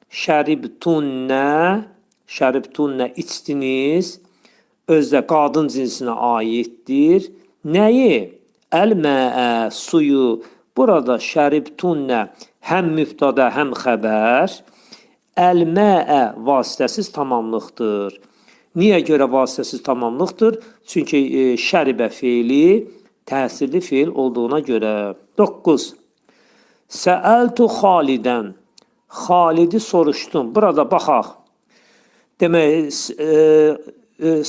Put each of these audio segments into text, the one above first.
Şəribtunnə, şəribtunnə içdiniz. Özdə qadın cinsinə aiddir. Nəyi? Əl-məə, suyu. Burada şəribtunnə həm mübtəda, həm xəbər. Əl-məə vasitəsiz tamamlıqdır. Niyə görə vasitəsiz tamamlıqdır? Çünki şəribə feili təsirli feil olduğuna görə. 9. Səəltu Xalidən. Xalidi soruşdum. Burada baxaq. Demək,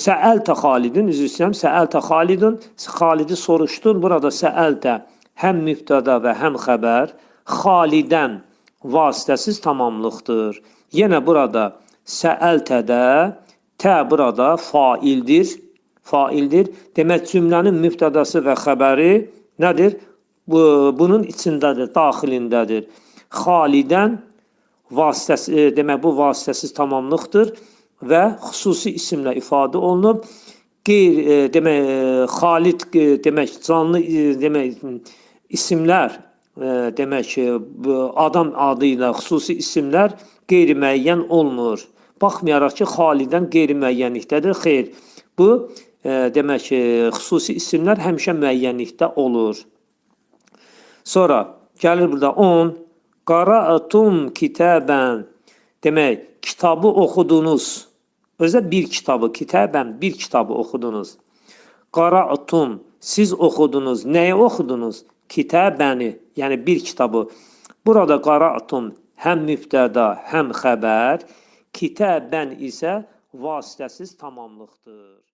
səəltə Xalidin, üzr istəyirəm, səəltə Xalidin, Xalidi soruşdun. Burada səəltə həm mübtəda və həm xəbər, Xalidən vasitəsiz tamamlıqdır. Yenə burada səəltədə tə burada faildir. Faildir. Demək, cümlənin mübtədası və xəbəri nədir? Bunun içindədir, daxilindədir. Xalidən vasitəsi, demək bu vasitəsiz tamamlıqdır və xüsusi isimlə ifadə olunub. Qeyr, demək Xalid demək canlı demək isimlər demək bu adam adı ilə xüsusi isimlər qeyri-müəyyən olmur. Baxmayaraq ki, Xalidən qeyri-müəyyənlikdədir. Xeyr, bu demək xüsusi isimlər həmişə müəyyənlikdə olur. Sonra gəlir burada 10. Qara'tum kitabən. Demək, kitabı oxudunuz. Özə bir kitabı, kitabən bir kitabı oxudunuz. Qara'tum, siz oxudunuz. Nəyi oxudunuz? Kitabəni, yəni bir kitabı. Burada qara'tum həm mübtəda, həm xəbər, kitabən isə vasitəsiz tamamlıqdır.